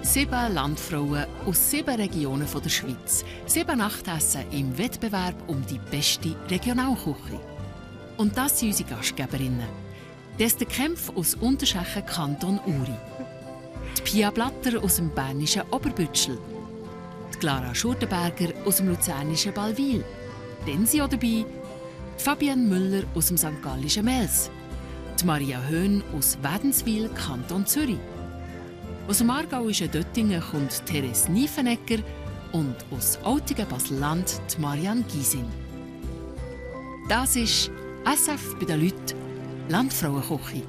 7 Landfrauen aus 7 Regionen der Schweiz. 7 Nachtessen im Wettbewerb um die beste Regionalküche. Und das sind unsere Gastgeberinnen. Deste Kempf aus Unterschechen, Kanton Uri. Die Pia Blatter aus dem bernischen Oberbütschel. Die Clara Schurtenberger aus dem luzernischen Ballwil. Dann sind auch dabei die Fabienne Müller aus dem st. Gallischen Mels. Die Maria Höhn aus Wädenswil, Kanton Zürich. Aus dem Aargauischen Döttingen kommt Therese Niefenegger und aus Outigen-Basel-Land die Marianne Gysin. Das ist SF bei den Leuten, Landfrauenküche.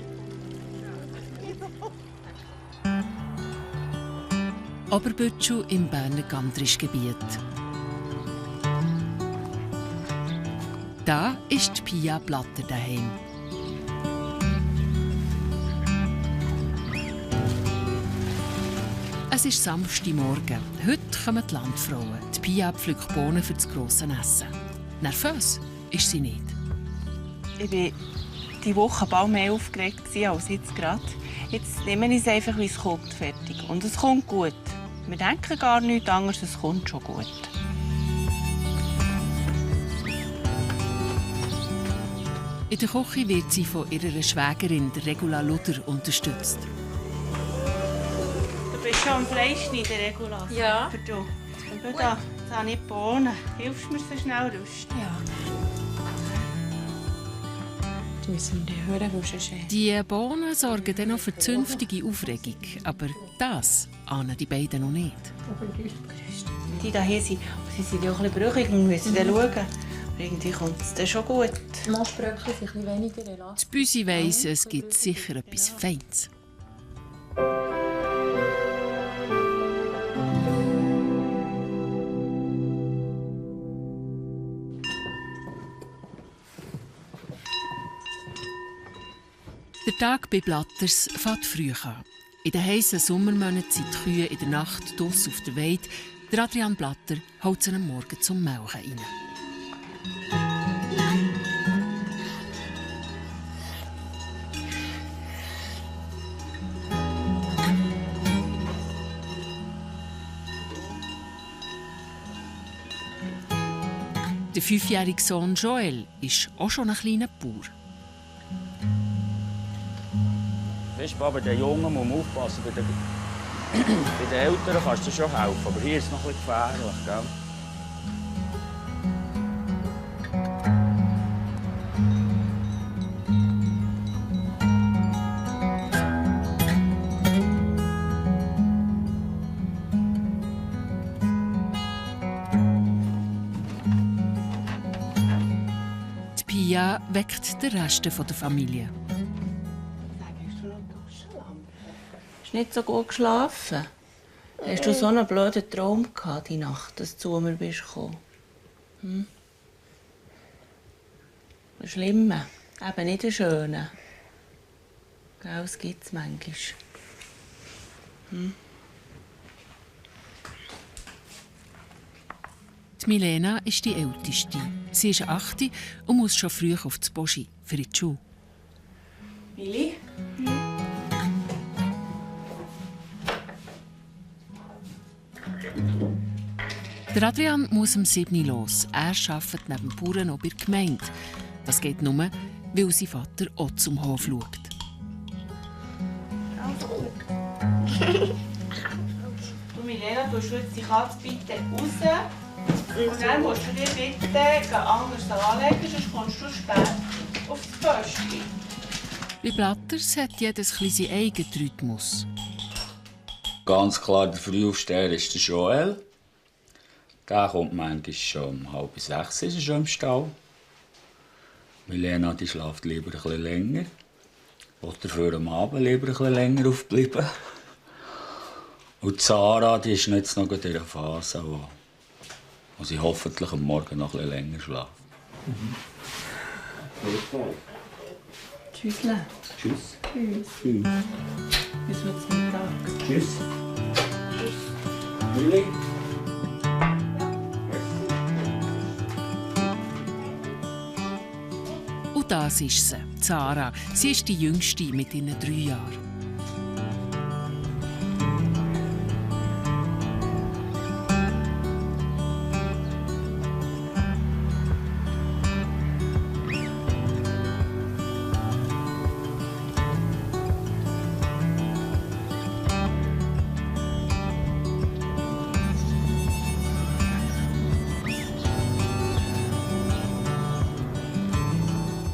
Oberbütschel im Berner Gantrischgebiet. Da ist die Pia Blatter daheim. Es ist Samstagmorgen. Heute kommen die Landfrauen. Die Pia pflückt Bohnen für das grosse Essen. Nervös ist sie nicht. Ich war diese Woche bald mehr aufgeregt als jetzt gerade. Jetzt nehmen wir es einfach, wie es kommt, fertig. Und es kommt gut. Wir denken gar nichts anderes, es kommt schon gut. In der Küche wird sie von ihrer Schwägerin, Regula Luder, unterstützt. Du bist schon am Fleischschneiden, Regula. Ja. Für du. Und da habe ich Bohnen. Hilfst du mir so schnell rüsten? Ja. Du müssen wir hören, wo es ist. Die Bohnen sorgen dann noch für zünftige Aufregung. Aber das ahnen die beiden noch nicht. Die hier sind, sie sind ja auch ein bisschen brüchig. Wir müssen dann schauen. Aber irgendwie kommt es dann schon gut. Mastbröckchen sind ein bisschen weniger elastisch. Die Büsi weiss, es gibt sicher etwas Feines. Der Tag bei Blatters fängt früh an. In den heissen Sommermonaten sind die Kühe in der Nacht draussen auf der Weide. Der Adrian Blatter holt sie am Morgen zum Melken rein. Der 5-jährige Sohn Joel ist auch schon ein kleiner Bauer. Weißt du, bei den Jungen muss man aufpassen. Bei den Eltern kannst du schon helfen, aber hier ist es noch ein bisschen gefährlich. Gell? Die Pia weckt den Rest der Familie. Hast du nicht so gut geschlafen? Hast du so einen blöden Traum gehabt, die Nacht, dass du zu mir bist gekommen? Hm? Ein schlimmer, eben nicht ein schöner. Gell, das gibt es manchmal. Hm? Die Milena ist die Älteste. Sie ist 8 und muss schon früh auf das Boschi für die Schule. Mili? Der Adrian muss um 7 Uhr los. Er arbeitet neben dem Bauern noch bei der Gemeinde. Das geht nur, weil sein Vater auch zum Hof schaut. Du, Milena, tust du jetzt die Katze bitte raus. Und dann musst du dir bitte anders anlegen, sonst kommst du spät auf das Böschchen. Bei Blatters hat jedes ein seinen eigenen Rhythmus. Ganz klar, der Frühaufsteher ist der Joel. Der kommt manchmal schon um 5:30 ist er schon im Stall. Milena die schläft lieber ein bisschen länger. Will dafür am Abend lieber ein bisschen länger aufbleiben. Und Sarah die ist jetzt noch in dieser Phase, wo sie hoffentlich am Morgen noch ein bisschen länger schläft. Tschüss. Tschüss. Tschüss. Bis heute Mittag. Tschüss. Willi. Und das ist sie, Sarah. Sie ist die Jüngste mit ihren 3 Jahren.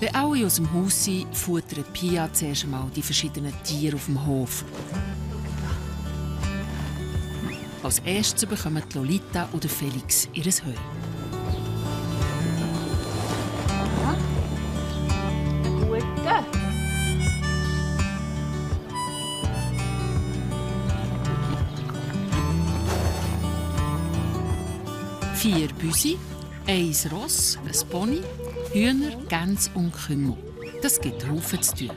Wenn alle aus dem Haus sind, futtert Pia zuerst einmal die verschiedenen Tiere auf dem Hof. Als erstes bekommen Lolita oder Felix ihr Heu. Gute. 4 Büsi, 1 Ross, ein Pony, Hühner, Gänse und Küngel. Das gibt Haufen zu tun.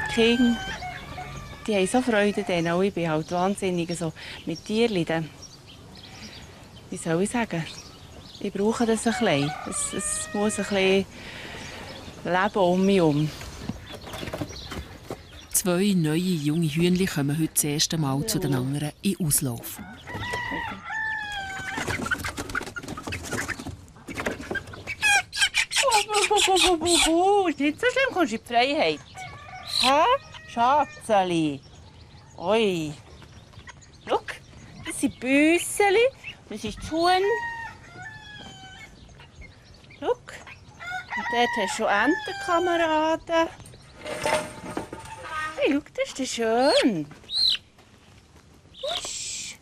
Die Kinder, die haben so Freude daran. Auch ich bin halt wahnsinnig so mit Tieren. Wie soll ich sagen? Ich brauche das ein bisschen. Es muss ein bisschen leben um mich herum. 2 neue junge Hühnchen kommen heute das erste Mal zu den anderen in Auslauf. Ist nicht so schlimm, kommst du in die Freiheit. Hä? Schatzeli. Oi. Schau, das sind Büsseli, das ist das Huhn. Schau. Und dort hast du schon Entenkameraden. Hey, schau, das ist ja schön. Usch.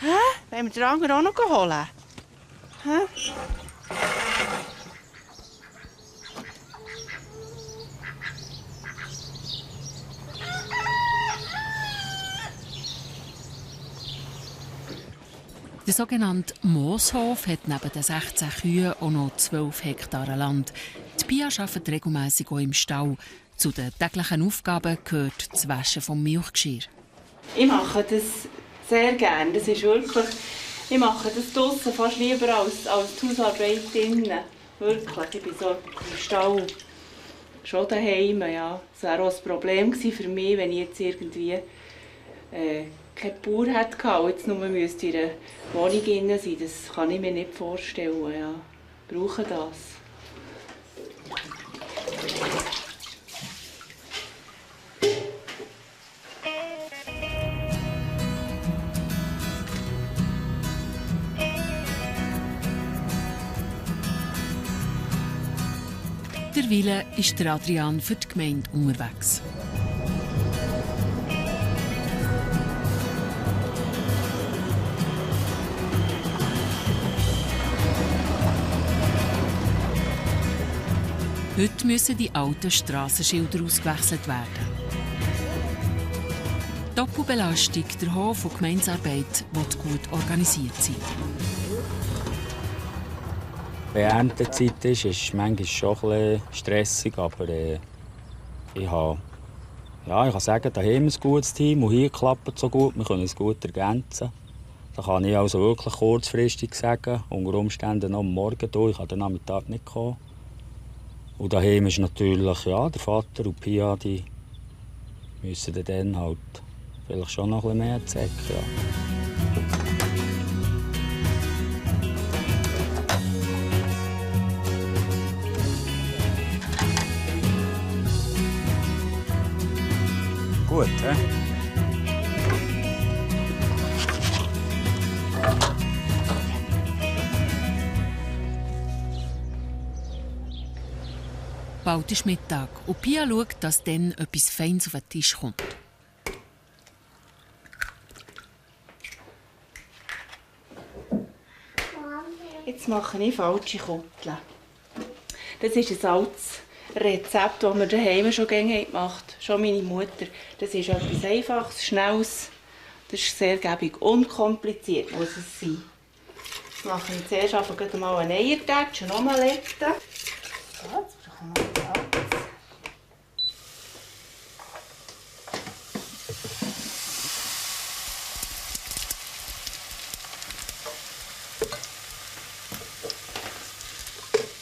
Hä? Wollen wir den anderen auch noch holen? Hä? Der sogenannte Mooshof hat neben den 16 Kühen auch noch 12 Hektare Land. Die Pia arbeitet regelmässig auch im Stall. Zu den täglichen Aufgaben gehört das Waschen vom Milchgeschirr. Ich mache das sehr gerne. Das ist wirklich, ich mache das draussen fast lieber als die Hausarbeit drinnen. Wirklich. Ich bin so im Stall schon daheim. Ja. Es wäre auch ein Problem für mich, wenn ich jetzt irgendwie keinen Bauer hätte und jetzt nur müsste in einer Wohnung drin sein. Das kann ich mir nicht vorstellen. Ja. Ich brauche das. Mittlerweile ist der Adrian für die Gemeinde unterwegs. Heute müssen die alten Strassenschilder ausgewechselt werden. Doppelbelastung, der Hof und Gemeindearbeit wird gut organisiert sein. Wenn Erntezeit ist es manchmal schon ein bisschen stressig, aber ich kann sagen, daheim ist ein gutes Team und hier klappt es so gut, wir können es gut ergänzen. Da kann ich also wirklich kurzfristig sagen, unter Umständen noch am Morgen durch, ich kann den Nachmittag nicht kommen. Und daheim ist natürlich der Vater und Pia, die müssen dann halt vielleicht schon noch ein bisschen mehr zecken. Ja. Gut, hä? Bald ist Mittag und Pia schaut, dass dann etwas Feines auf den Tisch kommt. Jetzt mache ich falsche Kutteln. Das ist ein altes Rezept, das wir daheim schon gemacht haben, schon meine Mutter. Das ist etwas Einfaches, Schnelles. Das ist sehr gäbig, unkompliziert muss es sein. Jetzt mache ich zuerst einfach mal einen Eiertätsch, eine Omelette. So, jetzt brauchen wir Salz.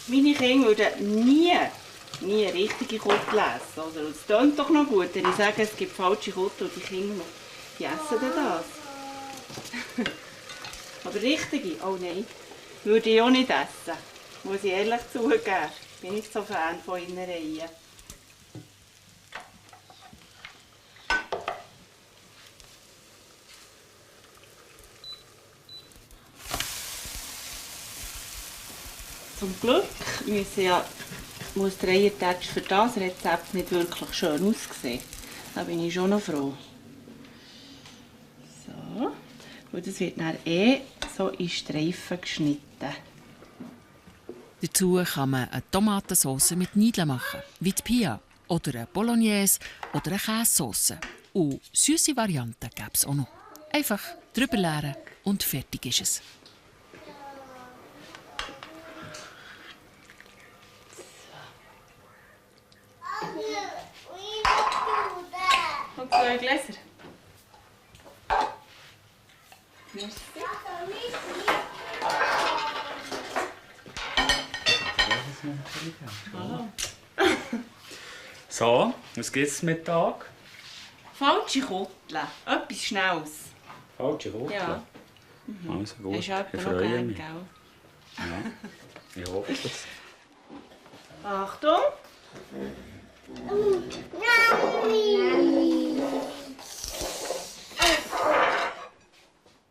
Meine Kinder würden nie richtige Kuttel essen. Oder? Es klingt doch noch gut, wenn ich sage, es gibt falsche Kuttel und die Kinder die essen dann das. Aber richtige? Oh nein, würde ich auch nicht essen. Muss ich ehrlich zugeben. Ich bin nicht so Fan von Innereien. Zum Glück muss der Eiertätsch für das Rezept nicht wirklich schön aussehen. Da bin ich schon noch froh. So. Und das wird dann so in Streifen geschnitten. Dazu kann man eine Tomatensauce mit Nudeln machen, wie die Pia, oder eine Bolognese oder eine Käsesauce. Und süße Varianten gäbe es auch noch. Einfach drüber leeren und fertig ist es. Und 2 Gläser. Merci. So, was gibt es Mittag? Falsche Kutteln. Etwas Schnelles. Falsche Rote? Ja. Also gut, Hast du ich jemanden noch freue gern, mich. gell? Ja, ich hoffe es. Achtung!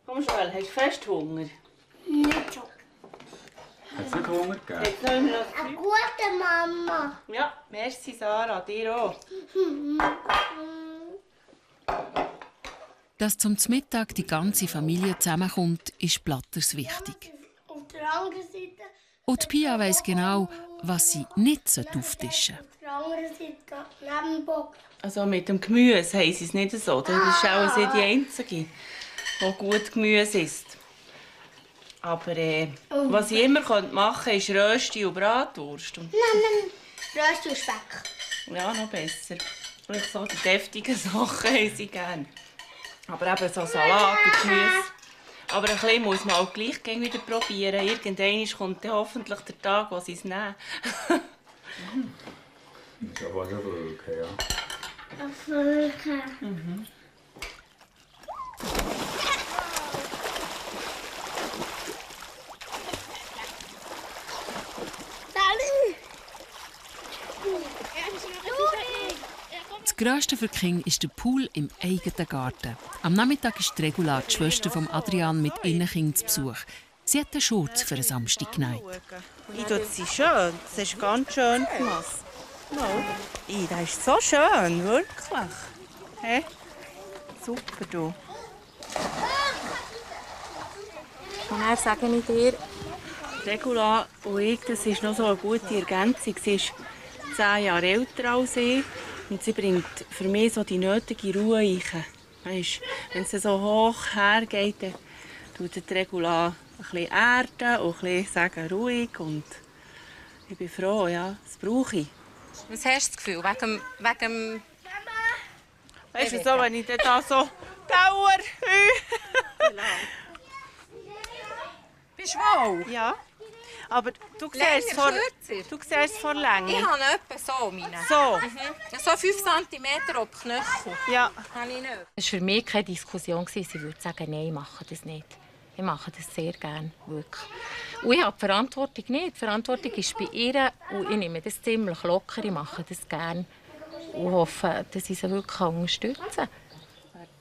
Komm Joel, hast du fest Hunger? Nicht so. Hat es nicht Hunger gegeben? Jetzt nehmen wir noch Eine gute Mama. Ja, merci Sarah, dir auch. Dass zum Mittag die ganze Familie zusammenkommt, ist Blatters wichtig. Auf der anderen Seite. Und Pia weiss genau, was sie nicht auftischen sollte. Auf der anderen Seite neben dem Bock. Also mit dem Gemüse haben sie es nicht so. Das ist auch sie die Einzige, die gut Gemüse isst. Aber was ich immer machen könnte, ist Rösti und Bratwurst. Und Rösti und Speck. ja, noch besser. Vielleicht so die deftigen Sachen haben sie gerne. Aber eben so Salat und Gemüse. Aber ein bisschen muss man auch gleich wieder probieren. Irgendwann kommt dann hoffentlich der Tag, wo sie es nehmen. Das ist aber schon Wolke, ja. Auf Wolken. Das Grösste für die Kinder ist der Pool im eigenen Garten. Am Nachmittag ist die Regula, die Schwester von Adrian, mit ihren Kindern zu Besuch. Sie hat einen Schurz für einen Samstag genäht. Ich tue sie schön. Das ist ganz schön gemacht. Das ist so schön, wirklich. Hey? Super, du. Und dann sage ich dir, Regula und ich, das ist noch so eine gute Ergänzung. Sie ist 10 Jahre älter als ich und sie bringt für mich so die nötige Ruhe rein. Weisst, wenn es so hoch hergeht, dann tut die Regula ein bisschen erden und ein bisschen sagen, ruhig. Und ich bin froh, ja, das brauche ich. was hast du das Gefühl? Wegen Weißt du, so, wenn ich dann da so Dauer. Bist du wohl? Ja. Aber du Länger, siehst vor, kürzer? du siehst vor Länge. Ich habe etwa so meine. So. So 5 cm auf die Knöchel. Ja. Habe ich nicht. Es war für mich keine Diskussion. Sie würde sagen, nein, ich mache das nicht. Ich mache das sehr gerne, wirklich. Und ich habe die Verantwortung nicht. Die Verantwortung ist bei ihr und ich nehme das ziemlich locker. Ich mache das gerne und hoffe, dass ich sie wirklich unterstützen kann.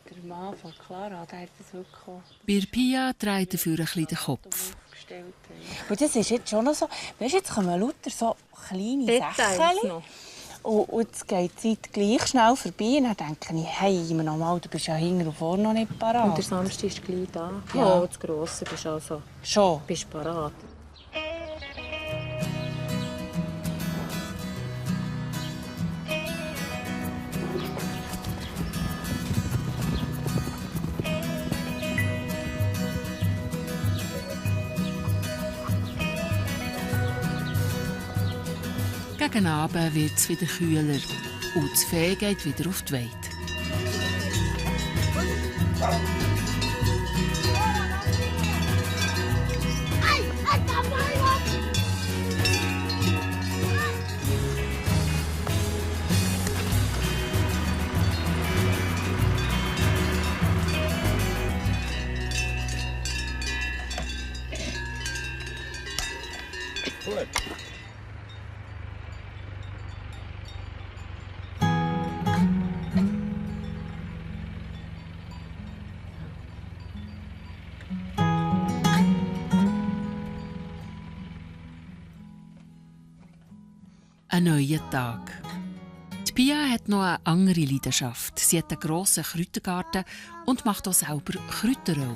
Der Mann von Clara, der hat das wirklich auch Bei Pia dreht dafür ein bisschen den Kopf. aufgestellt. Und das ist jetzt schon noch so, weißt, jetzt kommen lauter so kleine Details Sachen. noch. Und jetzt geht die Zeit gleich schnell vorbei. Und dann denke ich, hey, immer noch mal, du bist ja hinten und vorne noch nicht Und parat. der Samstag ist gleich da. Ja. Oh, das Grosse bist also Schon. bist parat. Gegen Abend wird es wieder kühler und das Vieh geht wieder auf die Weide. Gut. ein neuer Tag. Die Pia hat noch eine andere Leidenschaft. Sie hat einen grossen Kräutergarten und macht auch selber Kräuteröl.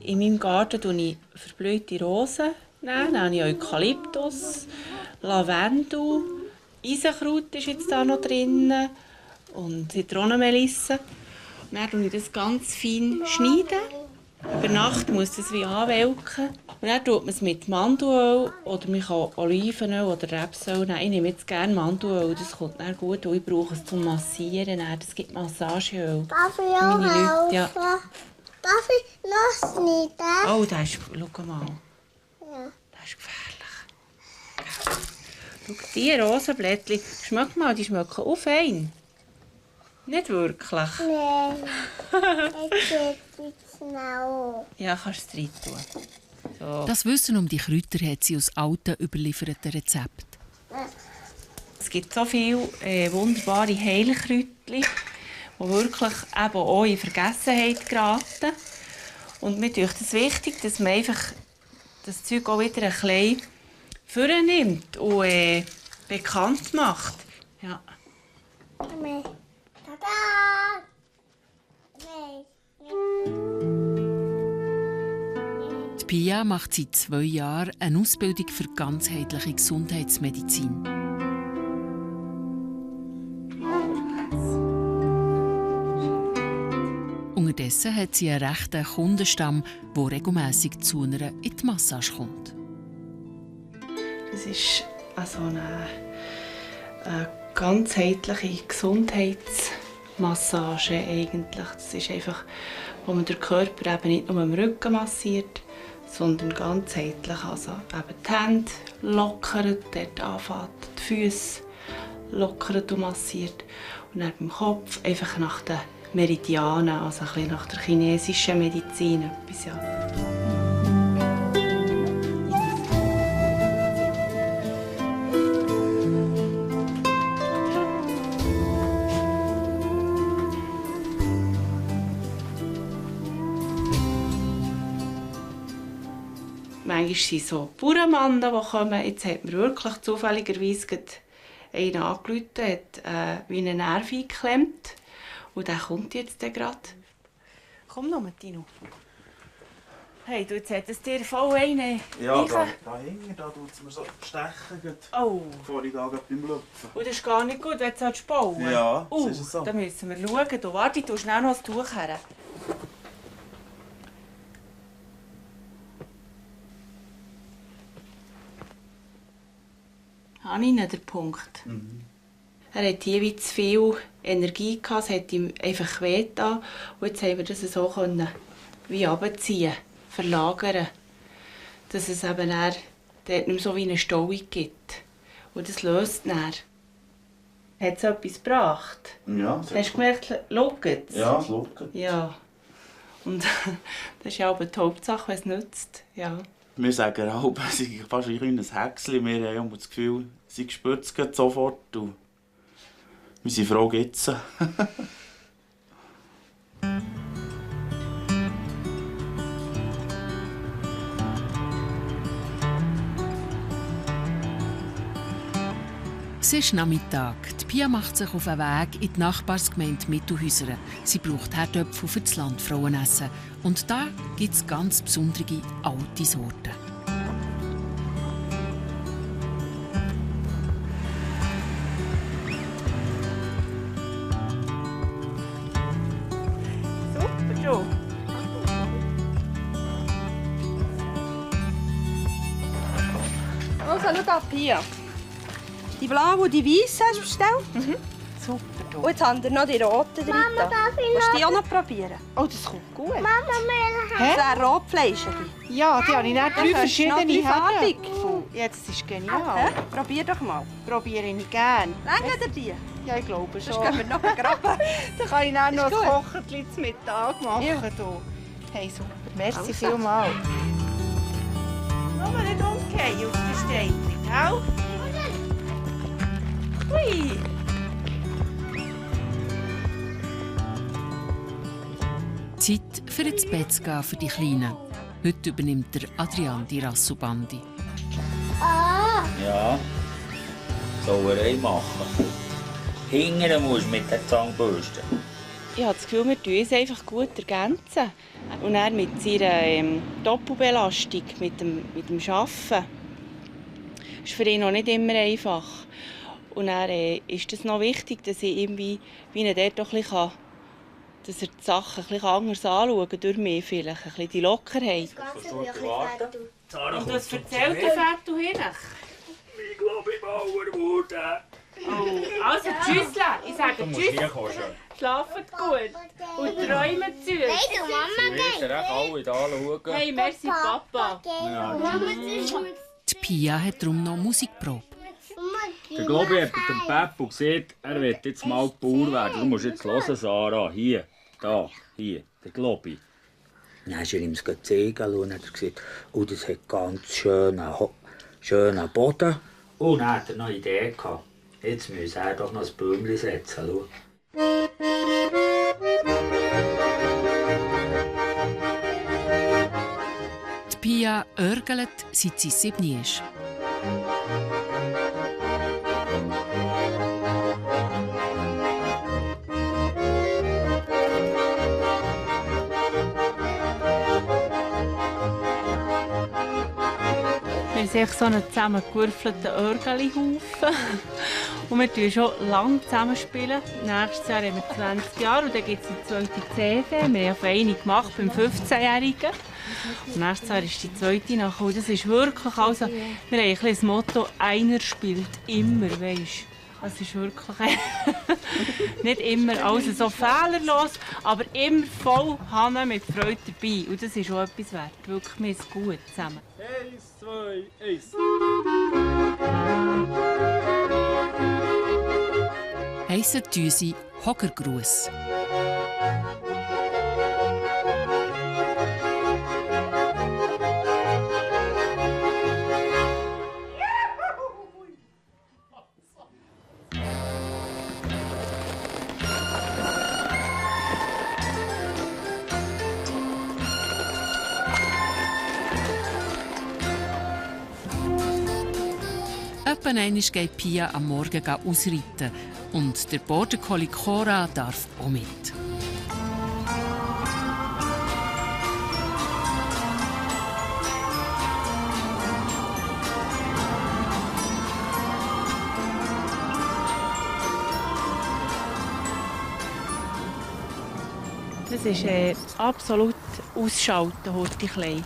In meinem Garten tue ich verblühte Rosen. Dann habe ich Eukalyptus, Lavendel, Eisenkraut ist jetzt da noch drin und Zitronenmelisse. Dann schneide ich das ganz fein. Über Nacht muss das wie anwelken. Und dann tut man es mit Mandelöl oder man kann Olivenöl oder Rapsöl nehmen. Ich nehme jetzt gerne Mandelöl, das kommt dann gut. Und ich brauche es zum Massieren. Das gibt Massageöl. Darf ich auch helfen? Ja. Darf ich noch schneiden? Oh, das ist... Schau mal. Ja. Das ist gefährlich. Schau, diese Rosenblättchen, schmeck mal, die schmecken auch fein. Nicht wirklich. Nein. Ich gehe jetzt schnell. Ja, kannst du es rein tun. So. Das Wissen um die Kräuter hat sie aus alten, überlieferten Rezepten. Es gibt so viele wunderbare Heilkräutchen, die wirklich eben auch in Vergessenheit geraten. Und mir ist es wichtig, dass man einfach das Zeug auch wieder ein bisschen vornimmt und bekannt macht. Ja. Nein. Tada! Nein. Die Pia macht seit 2 Jahren eine Ausbildung für ganzheitliche Gesundheitsmedizin. Unterdessen hat sie einen rechten Kundenstamm, der regelmässig zu ihr in die Massage kommt. Das ist also eine ganzheitliche Gesundheitsmassage eigentlich. Das ist einfach, wo man den Körper eben nicht nur am Rücken massiert, sondern ganzheitlich. Also eben die Hände lockert, dort anfängt, die Füße lockert und massiert. Und dann beim Kopf einfach nach den Meridianen, also ein bisschen nach der chinesischen Medizin. Etwas, ja. Manchmal sind so Bauernmannen, die kommen. Jetzt hat mir wirklich zufälligerweise einen angerufen, hat wie einen Nerv eingeklemmt. Und der kommt jetzt gerade. Komm noch, Tino. Hey, du, jetzt hat es dir voll einen. Ja, da hinten, da tut es mir so stechen. Oh. Bevor ich da beim Lupfen. Und das ist gar nicht gut, wenn du bauen willst. Ja, das ist so. Dann müssen wir schauen. Du, warte, du schnell noch das Tuch her. Habe ich nicht den Punkt? Mhm. Er hatte hier wie zu viel Energie, es hat ihm einfach wehgetan. Und jetzt haben wir das so können, wie runterziehen, verlagern. Dass es eben dann dort nicht mehr so wie eine Stauung gibt. Und das löst dann. Hat es etwas gebracht? Ja, Hast du gemerkt, schaut es? ja, es schaut. Ja. Und das ist ja aber die Hauptsache, wenn es nützt. Ja. Wir sagen auch, es ist fast wie ein Häckchen. Wir haben das Gefühl, sie spürt es sofort. Und wir sind froh jetzt. Es ist Nachmittag. Die Pia macht sich auf den Weg in die Nachbarsgemeinde Mittelhäusern. Sie braucht Herdöpfel für das Landfrauenessen. Und da gibt es ganz besondere alte Sorten. Super, Joe. Also, schau da, Pia. Die blauen und die weißen hast du bestellt? Mhm. Super, Und jetzt haben wir noch die roten drin. Mama, darf ich Willst du noch? die auch noch probieren? Oh, das kommt gut. Mama, Milch. Das sind Rotfleischige. Ja, die habe ich dann 3 kannst du noch verschiedene drei farbig. Herdöpfel. Jetzt ist es genial. Hä? Probier doch mal. Probiere ich gerne. Längen dir die? Ja, ich glaube Sonst schon. gehen wir noch graben. Dann kann ich dann noch Ist ein gut. Kochertchen zum Mittag machen. Ja. Du. Hey, super. Merci Also. vielmals. Nur nicht umgehen auf die Steinchen, gell? Hui. Zeit für ins Bett zu gehen für die Kleinen. Heute übernimmt der Adrian die Rassubandi. Ja, Sauerei machen. Hingern musst du mit der Zahnbürste. Ich habe das Gefühl, wir ergänzen uns einfach gut. Und er mit seiner Doppelbelastung, mit dem Arbeiten, ist für ihn noch nicht immer einfach. Und dann ist es noch wichtig, dass ich irgendwie wie dort auch ein bisschen, dass er die Sachen ein bisschen anders anschauen kann, durch mich vielleicht, ein bisschen die Lockerheit. Und was erzählt der Fertu hin? Ich glaube, ich baue Wut. Oh, also Tschüssla, ich sage Tschüss. Schlaft gut und träumt süß. Hey, du Mama geht. alle da schauen. Hey, merci Papa. Die Pia hat darum noch Musikprobe. Der Globi hat dem Peppo gesagt, er will jetzt mal Bauer werden. Du musst jetzt hören, Sarah. Hier, da, hier, der Globi. Dann ist er ihm das gezeigt und hat gesagt, oh, das hat ganz schönen Boden. Und dann hat er noch eine Idee gehabt. Jetzt muss er doch noch ein Bäumchen setzen. Schau. Die Pia örgelt, seit sie 7 ist. Wir sind so einen zusammengewürfelten Örgelihaufen. Und wir spielen schon lange zusammen. Nächstes Jahr haben wir 20 Jahre und dann gibt es die 12. CD. Wir haben eine gemacht beim 15-Jährigen. Und nächstes Jahr ist die 2. nachgekommen. Und das ist wirklich, also, wir haben ein bisschen das Motto, einer spielt immer, weisst. Es ist wirklich nicht immer alles so fehlerlos, aber immer voll Hanne mit Freude dabei. Und das ist auch etwas wert. Wirklich, wir sind gut zusammen. 1, 2, 1. Heissen sie Hoggergruß. Etwa einmal geht Pia am Morgen ausreiten und der Border Collie Cora darf auch mit. Das ist absolut ausschalten, heute klein.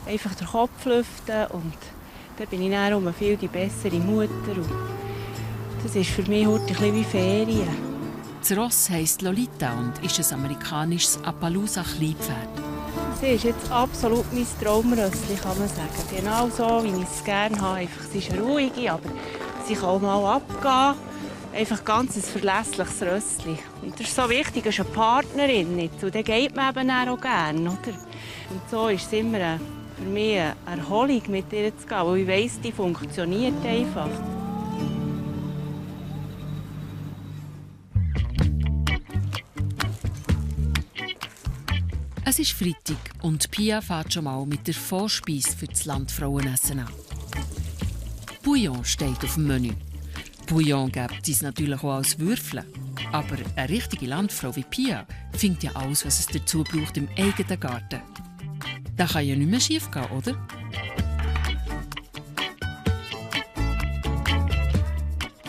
Einfach den Kopf lüften und dann bin ich dann um viel die bessere Mutter. Und das ist für mich heute ein bisschen wie Ferien. Das Ross heisst Lolita und ist ein amerikanisches Appaloosa-Kleinpferd. Sie ist jetzt absolut mein Traumrössli, kann man sagen. Genau so, wie ich es gerne habe. Einfach, sie ist eine ruhige, aber sie kann auch mal abgehen. Einfach ganz ein verlässliches Rössli. Und das ist so wichtig, es ist eine Partnerin nicht. Und dann geht man eben auch gerne, oder? Und so ist es immer für mich eine Erholung, mit ihr zu gehen, weil ich weiss, die funktioniert einfach. Es ist Freitag und Pia fährt schon mal mit der Vorspeise für das Landfrauenessen an. Bouillon steht auf dem Menü. Bouillon gibt es natürlich auch als Würfeln. Aber eine richtige Landfrau wie Pia findet ja alles, was es dazu braucht, im eigenen Garten. Das kann ja nicht mehr schief gehen, oder?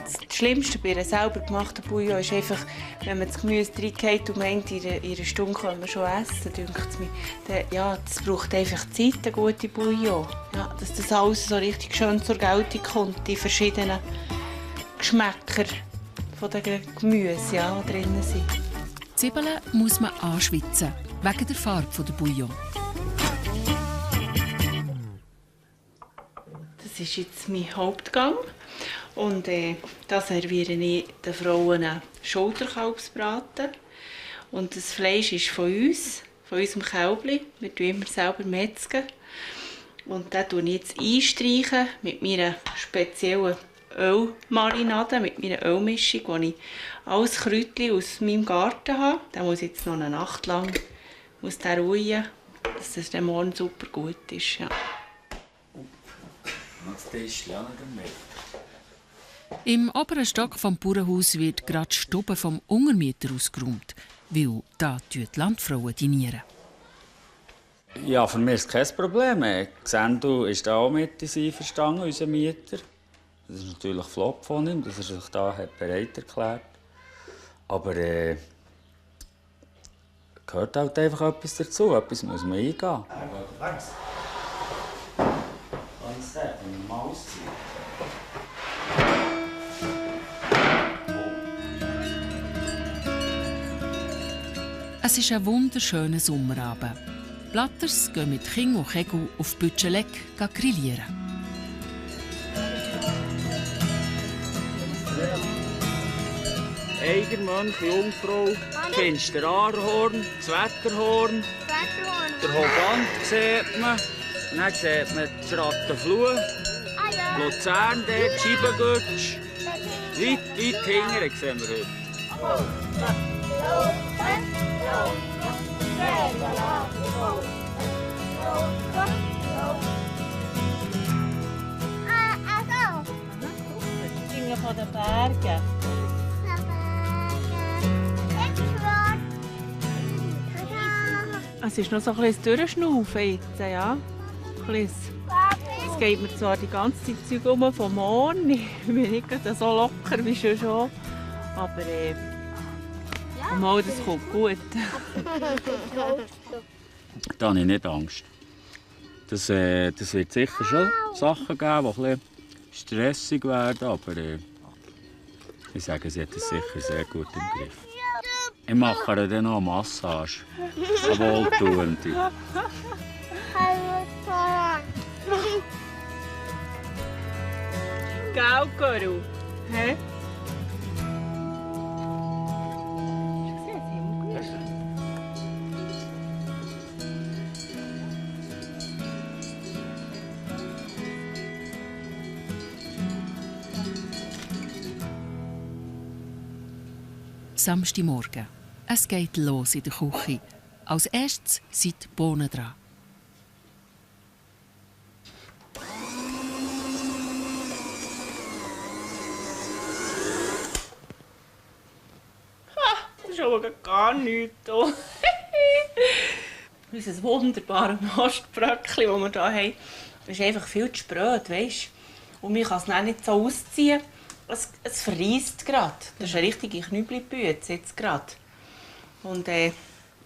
Das Schlimmste bei einer selber gemachten Bouillon ist einfach, wenn man das Gemüse reingeht und meint, in einer Stunde können wir schon essen, denkt es mir. Ja, das braucht einfach Zeit, eine gute Bouillon. Ja, dass das alles so richtig schön zur Geltung kommt, die verschiedenen Geschmäcker von den Gemüse, ja, die drin sind. Die Zwiebeln muss man anschwitzen, wegen der Farbe der Bouillon. Das ist jetzt mein Hauptgang. Und da serviere ich den Frauen Schulterkalbsbraten. Und das Fleisch ist von unserem Kälbli. Wir metzen immer selber metzgen. Und das streiche ich jetzt einstreichen mit meiner speziellen Ölmarinade, mit meiner Ölmischung, wo ich alles Kräutchen aus meinem Garten habe. Da muss jetzt noch eine Nacht lang ruhen. dass es dann morgen super gut ist. Ja. Das Tischchen auch noch damit. Im oberen Stock vom Bauernhaus wird gerade die Stube vom Untermieter ausgeräumt, weil da die Landfrauen dinieren. Ja, für mich ist es kein Problem. Xendu ist auch mit uns einverstanden, unser Mieter. Das ist natürlich flott von ihm, dass er sich da bereit erklärt. Aber gehört halt einfach etwas dazu. Etwas muss man eingehen. Was? Kannst du das mal ausziehen? Es ist ein wunderschöner Sommerabend. Blatters gehen mit Kind und Kegel auf Bütscheleck grillieren. Eigermönch, Jungfrau, Finsterarhorn, das Wetterhorn, der Hogant sieht man, dann sieht man die Schrattenfluh, Luzern, die Scheibengutsch. Weit hinten sehen wir heute. Dinge von den Bergen. Es ist noch so ein bisschen Durchschnaufen jetzt, ja. Es geht mir zwar die ganze Zeit vom Morgen, ich bin nicht so locker wie schon, aber mal, das kommt gut. Da habe ich nicht Angst. Das wird sicher schon Sachen geben, die ein bisschen stressig werden, aber ich sage, sie hat es sicher sehr gut im Griff. Ich mache ihr dann noch eine Massage. Eine wohltuende. Gell, Coru? Hä? Samstagmorgen. Es geht los in der Küche. Als erstes sind die Bohnen dran. Das ist aber gar nichts hier. Unser wunderbares Mastbröckchen, das wir hier haben, ist einfach viel zu spröd, weißt? Und man kann es dann nicht so ausziehen. Es verreist gerade. Das ist eine richtige Knüppelbüte jetzt gerade. Und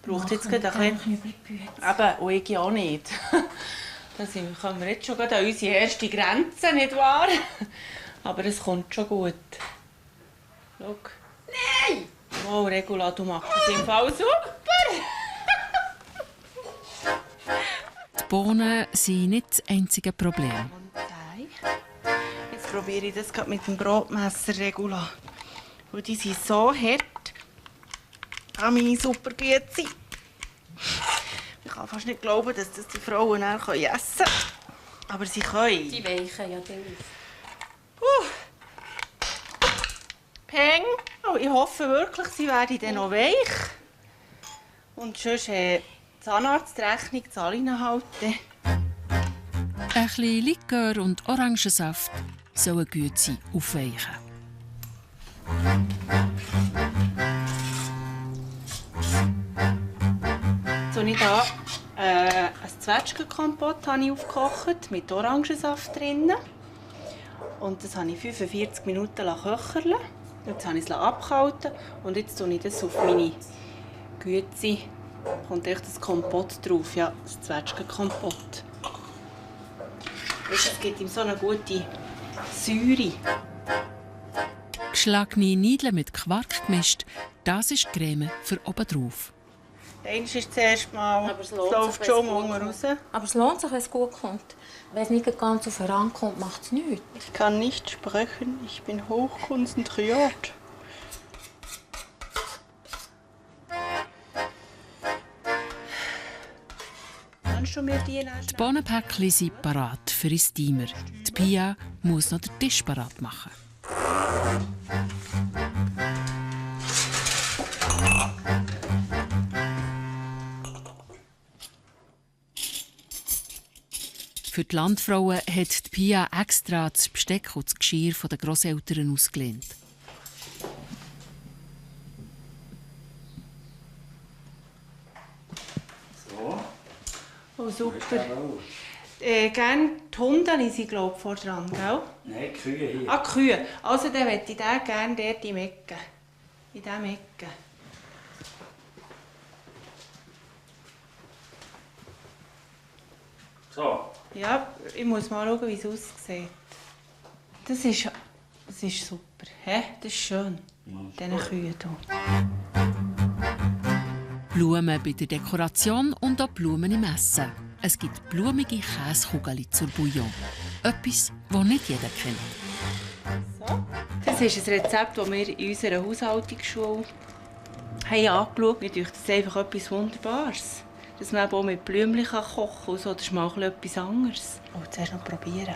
braucht jetzt gerade ein bisschen... Eben, und ich auch nicht. Da kommen wir jetzt schon an unsere erste Grenze, nicht wahr? Aber es kommt schon gut. Schau. Nein! Wow, Regula, du machst es im Fall super! Die Bohnen sind nicht das einzige Problem. Jetzt probiere ich das gerade mit dem Brotmesser, Regula. Und die sind so hart. Ah, meine super Güte. Ich kann fast nicht glauben, dass das die Frauen dann essen können. Aber sie können. Die weichen ja drauf. Peng. Oh, ich hoffe wirklich, sie werden dann noch weich. Und sonst Zahnarztrechnung zahle ich ihnen halt. Ein bisschen Likör und Orangensaft sollen gut sein aufweichen. So, ich hier ein Zwetschgenkompott aufgekocht mit Orangensaft drin. Und das habe ich 45 Minuten köcheln. Jetzt habe ich es abgehalten und jetzt tue ich das auf meine Güte. Kommt echt das Kompott drauf, ja, das Zwetschgenkompott. Es gibt ihm so eine gute Säure. Geschlagene Nudeln mit Quark gemischt, das ist die Creme für obendrauf. Eins ist das erste Mal, Aber es läuft schon unten raus. Aber es lohnt sich, wenn es gut kommt. Wenn es nicht ganz auf den Rand kommt, macht es nichts. Ich kann nicht sprechen, ich bin hochkonzentriert. Kannst du mir die Die Bohnenpäckchen sind parat für den Steamer. Die Pia muss noch den Tisch parat machen. Für die Landfrauen hat die Pia extra das Besteck und das Geschirr der Grosseltern ausgelehnt. So. Oh, super. Gerne die Hunde sind, glaube ich, vor dran, gell? Nein, die Kühe hier. Ah, die Kühe. Also dann möchte ich den gerne dort in Ecke. In diesem Ecke. So. Ja, ich muss mal schauen, wie es aussieht. Das ist super. Hä? Das ist schön. Diese Kühe hier. Blumen bei der Dekoration und auch Blumen im Essen. Es gibt blumige Käsekugeln zur Bouillon. Etwas, das nicht jeder kennt. So. Das ist ein Rezept, das wir in unserer Haushaltungsschule haben angeschaut. Mir denkt, das ist einfach etwas Wunderbares. Dass man auch mit Blümchen kochen kann. So. Das ist mal etwas anderes. Oh, zuerst noch probieren.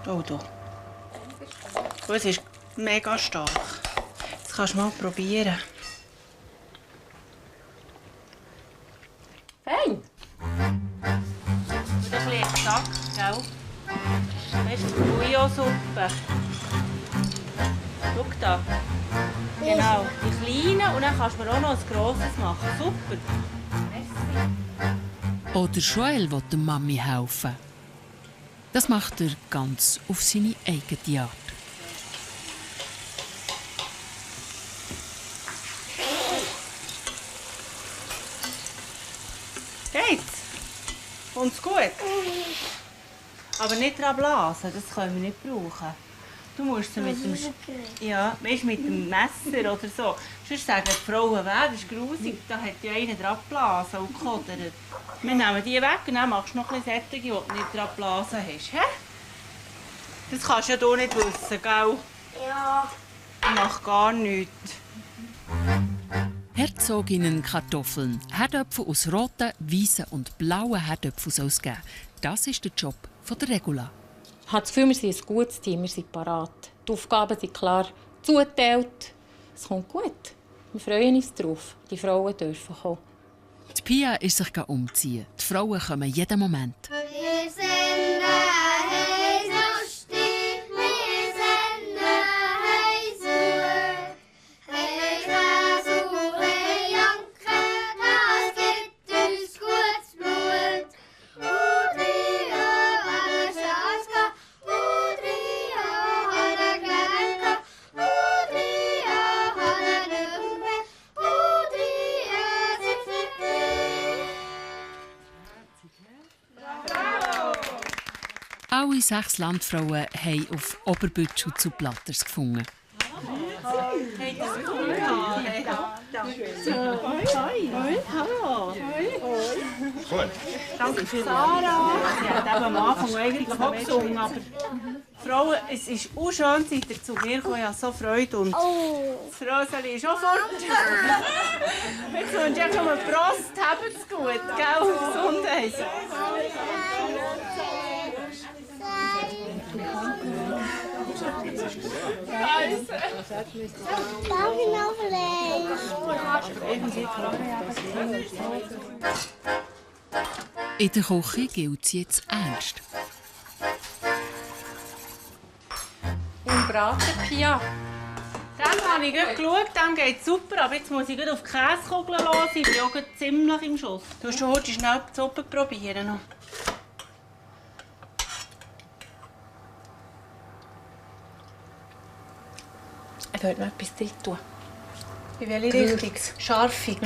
Oh, da. Oh, es ist mega stark. Das kannst du mal probieren. Fein. Ein bisschen Sack, gell? Weißt du, Bouillonsuppe. Schau da. Genau, die kleinen und dann kannst du mir auch noch ein grosses machen. Super. Oder Joel will der Mami helfen. Das macht er ganz auf seine eigene Art. Geht's? Kommt's gut? Aber nicht dran blasen, das können wir nicht brauchen. Du musst sie mit dem, weißt, mit dem Messer oder so. Sonst sagen die Frauen, das ist grusig, da hat ja einer dran geblasen und gekodert. Wir nehmen die weg und dann machst du noch ein bisschen Sättige, die du nicht dran geblasen hast. He? Das kannst du ja hier nicht wissen, gell? Ja. Ich mache gar nichts. Herzoginnenkartoffeln, Herdöpfel aus roten, weißen und blauen Herdöpfeln soll es geben. Das ist der Job von der Regula. Ich habe das Gefühl, wir sind ein gutes Team, wir sind parat. Die Aufgaben sind klar zugeteilt. Es kommt gut. Wir freuen uns darauf. Die Frauen dürfen kommen. Die Pia ist sich umziehen. Die Frauen kommen jeden Moment. Wir sind hey lustig, wir sind hey sur. Hey Kasur, hey Janke, das gibt uns gutes Blut. Udria, alle Schaska, Udria, alle Glanka, Udria, alle Nürnberg, Udria, Alle 6 Landfrauen haben auf Oberbütschel zu Platters gefunden. Danke für Sarah. Sie hat am Anfang eigentlich auch gesungen, aber Frauen, es ist auch schön, seid ihr zu mir gekommen. Ich habe so Freude und das Röseli ist auch fort. Jetzt wünsche ich euch Prost, habt es gut, gell? Gesundheit. Darf ich noch In der Küche gilt es jetzt ernst. Und Braten, Pia. Dem habe ich gerade geschaut, dem geht super, aber jetzt muss ich gerade auf die Käsekugeln los. Ich bin auch gerade ziemlich im Schuss. Du musst heute schnell die Suppe probieren. Noch. Ich würde noch etwas drin tun. In welche Richtung? Scharfig.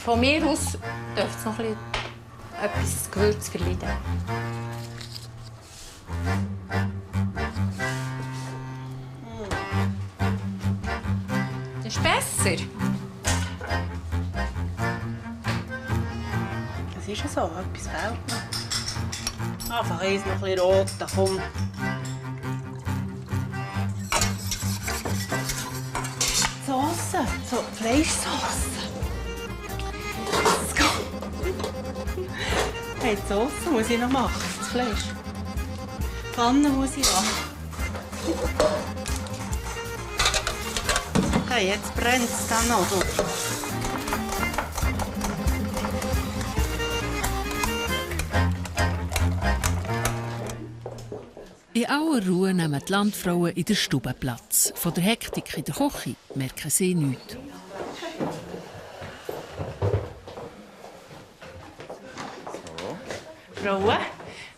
Von mir aus dürfte es noch etwas Gewürz verleiden. Das ist besser. Das ist ja so, etwas fehlt noch. Einfach eins noch ein bisschen rot, da komm. Sauce, so Fleischsauce. Hey, die Sauce muss ich noch machen, das Fleisch. Die Pfanne muss ich machen. Okay, jetzt brennt es dann noch. So. aller Ruhe nehmen die Landfrauen in der Stube Platz. Von der Hektik in der Küche merken sie nichts. Frauen,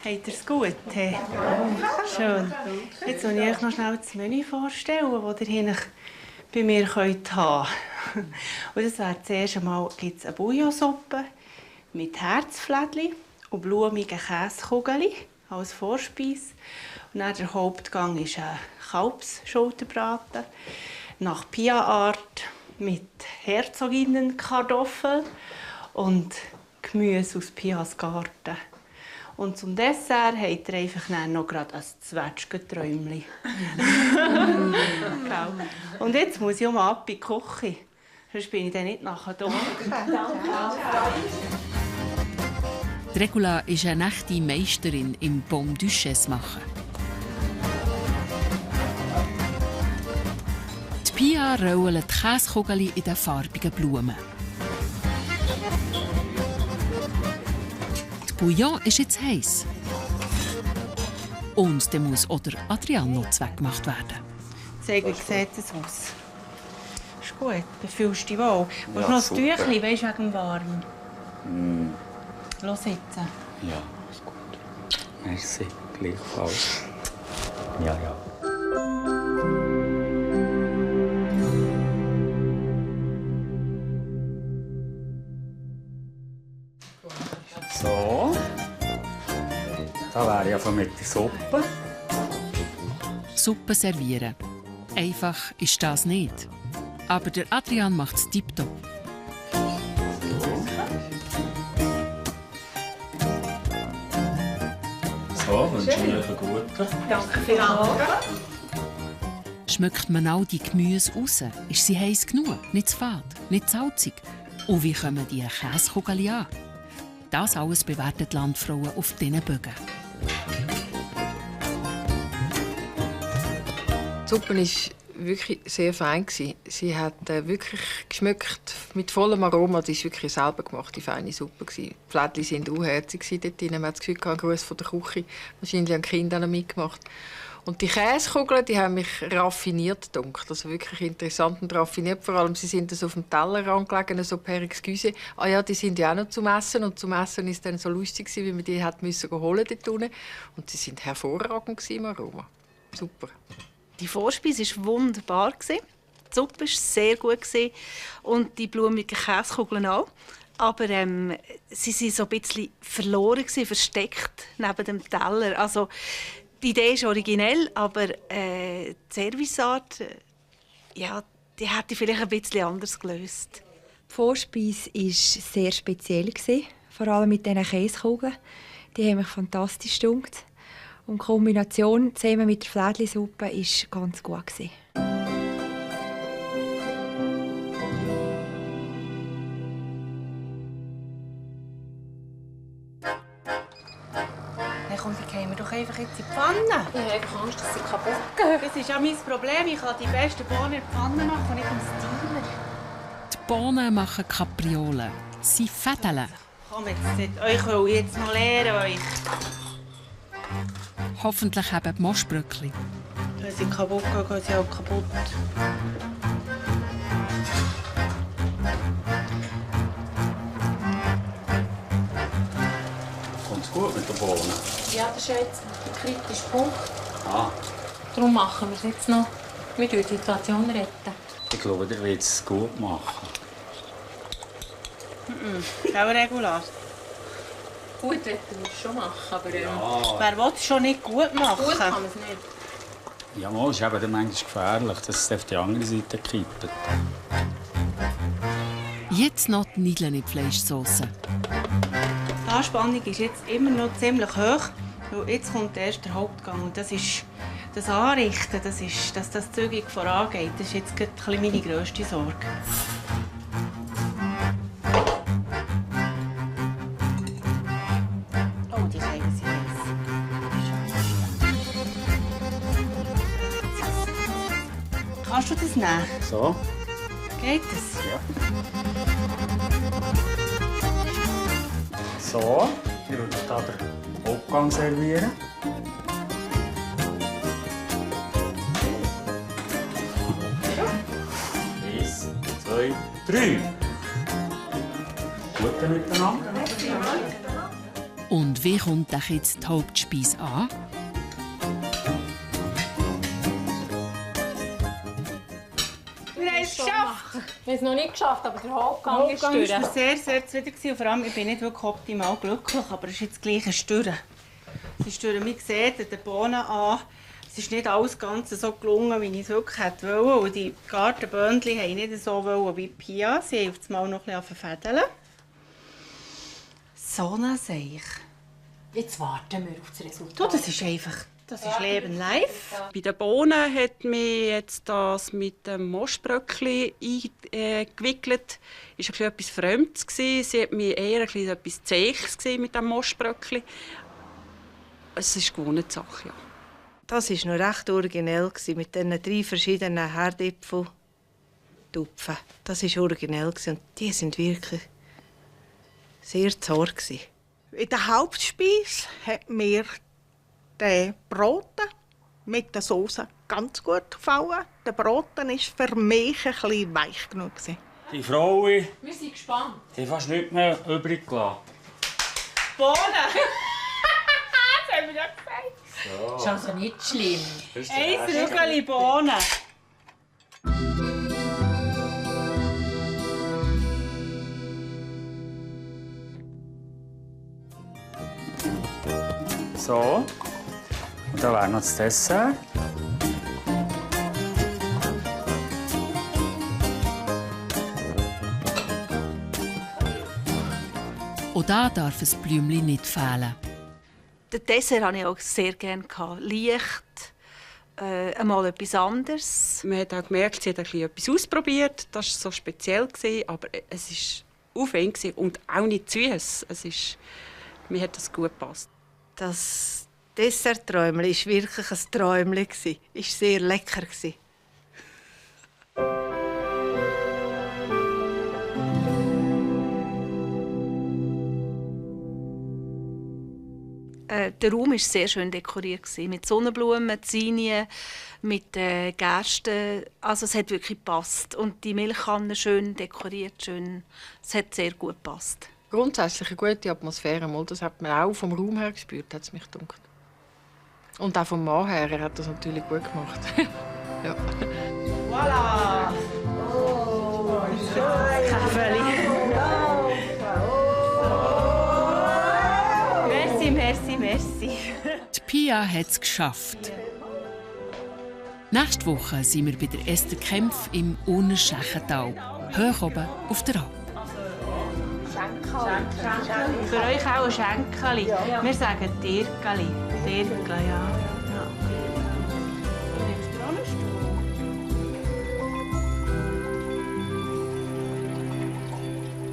habt ihr es gut? Hey? Schön. Jetzt will ich euch noch schnell das Menü vorstellen, das ihr hier bei mir haben könnt. Und das wäre zuerst einmal gibt's eine Bouillonsuppe mit Herzflädli und blumigen Käsekugeln als Vorspeise. Und dann der Hauptgang ist ein Kalbsschulterbraten nach Pia-Art mit Herzoginnenkartoffeln und Gemüse aus Pias Garten. Und zum Dessert habt ihr einfach noch gerade ein Zwetschgenträumchen. Und jetzt muss ich ab in die Küche. Sonst bin ich dann nicht nachher da. Regula ist eine echte Meisterin im Pomme Duchesse machen. Die Pia rollen die Käsekugeln in den farbigen Blumen. Der Bouillon ist jetzt heiß. Und dann muss oder Adrian noch weggemacht werden. Sag, wie sieht es aus? Ist gut, du fühlst dich wohl. Du hast noch ein Tüchlein, weißt du, wegen dem Warm. Los jetzt. Ja, ist gut. Merci, gleichfalls. Ja, ja. So. Da wäre ja von mit der Suppe. Suppe servieren. Einfach ist das nicht. Aber der Adrian macht es tipptopp. So, wünsche ich euch einen guten. Danke vielmals. Schmeckt man all die Gemüse raus? Ist sie heiß genug? Nicht zu fad? Nicht zu salzig? Und wie kommen die Käsekugeln an? Das alles bewerten die Landfrauen auf diesen Bögen. Die Suppe war wirklich sehr fein. Sie hat wirklich geschmeckt mit vollem Aroma. Das war wirklich eine selber gemachte, feine Suppe. Die Flädchen waren auch herzig dort drin. Man hat das Gefühl, ein Gruß von der Küche. Wahrscheinlich haben die Kinder noch mitgemacht. Und die Käsekugeln, die haben mich raffiniert gedacht. Also wirklich interessant und raffiniert. Vor allem, sie sind so auf dem Tellerrand gelegen, so per Excuse. Ah ja, die sind ja auch noch zum Essen. Und zum Essen war es dann so lustig, wie man die hat müssen holen dort unten. Und sie waren hervorragend im Aroma. Super. Die Vorspeise war wunderbar. Die Suppe war sehr gut. Und die blumigen Käsekugeln auch. Aber sie waren so ein bisschen verloren, versteckt neben dem Teller. Also, die Idee ist originell, aber die Serviceart ja, die hätte ich vielleicht ein bisschen anders gelöst. Die Vorspeise war sehr speziell, vor allem mit diesen Käsekugeln. Die haben mich fantastisch gedunkt. Und die Kombination zusammen mit der Flädlisuppe war ganz gut. Komm, die gehen wir doch einfach jetzt in die Pfanne. Ich habe einfach Angst, dass sie kaputt gehen. Das ist ja mein Problem. Ich kann die besten Bohnen in die Pfanne machen, nicht im Steamer. Die Bohnen machen Kapriolen. Sie fädeln. Komm, euch will ich jetzt noch lehren. Euch. Hoffentlich haben die Moschbröckli. Wenn sie kaputt gehen, gehen sie auch kaputt. Kommt's gut mit den Bohnen? Ja, das ist ja jetzt der kritische Punkt. Ah. Darum machen wir es jetzt noch. Wir retten die Situation. Ich glaube, ihr wollt es gut machen. Schau, Regula. Gut werden wir es schon machen, aber Ja. Wer will es schon nicht gut machen? gut kann man es nicht. Ja, mal, ist eben dann manchmal gefährlich, dass es auf die andere Seite kippt. Jetzt noch die Nudeln in die Fleischsauce. Die Anspannung ist jetzt immer noch ziemlich hoch. Weil jetzt kommt erst der Hauptgang. Und das ist das Anrichten, dass das zügig vorangeht. Das ist jetzt gerade ein bisschen meine grösste Sorge. Oh, die Scheiben sind heiß. Kannst du das nehmen? So? Geht das? Ja. So, ich würde hier den Hauptgang servieren. 2, 3. Gute miteinander. Und wie kommt euch jetzt die Hauptspeise an? Wir haben es geschafft. Wir haben es noch nicht geschafft, aber der Hauptgang ist Hauptgang durch. war sehr, sehr zufrieden. Und vor allem, ich bin nicht wirklich optimal glücklich, aber es ist jetzt gleich ein Stören. Es ist durch, wie gesagt, den Bohnen an. Es ist nicht alles ganz so gelungen, wie ich es wirklich hätte wollen. Und die Gartenböhnchen haben nicht so wollen wie Pia. Sie haben auf einmal noch ein bisschen verfädeln. So ein Seich. Jetzt warten wir auf das Resultat. Du, das ist einfach... Das ist Leben live. Bei den Bohnen hat mich jetzt das mit dem Moschbröckli eingewickelt. Es war etwas Fremdes. Sie hat mir eher etwas Zähes mit dem Moschbröckli. Es ist eine gewohnte Sache, ja. Das war noch recht originell mit diesen 3 verschiedenen Herdäpfeltupfen. Das war originell und die waren wirklich sehr zart. In der Hauptspeise hat mir der Braten mit der Soße ganz gut gefallen. Der Braten war für mich ein bisschen weich genug. Die Frauen Wir sind gespannt. haben fast nichts mehr übrig gelassen. Bohnen! Das haben wir ja gesagt. So. Ist also nicht schlimm. Ein Rügeli Bohnen. So. Und da wäre noch das Dessert. Auch da darf ein Blümchen nicht fehlen. Den Dessert hatte ich auch sehr gerne. Leicht, einmal etwas anderes. Man hat auch gemerkt, sie hat etwas ausprobiert. Das war so speziell, aber es war aufwendig und auch nicht süß. Mir hat das gut gepasst. Das Dessert-Träumchen war wirklich ein Träumchen. Es war sehr lecker. Der Raum war sehr schön dekoriert. Mit Sonnenblumen, Zinien, mit Gersten. Also es hat wirklich gepasst. Und die Milchkanne schön dekoriert. Schön. Es hat sehr gut gepasst. Grundsätzlich eine gute Atmosphäre. Das hat man auch vom Raum her gespürt, hat es mich gedacht. Und auch vom Mann her, er hat das natürlich gut gemacht. Ja. Voilà! Oh, schön! Merci, merci. Die Pia hat es geschafft. Nächste Woche sind wir bei der Esther Kempf im Unterschächental, hoch oben auf der Alp. Für euch auch ein Schenkeli. Wir sagen Dirkeli. Dirkeli, ja.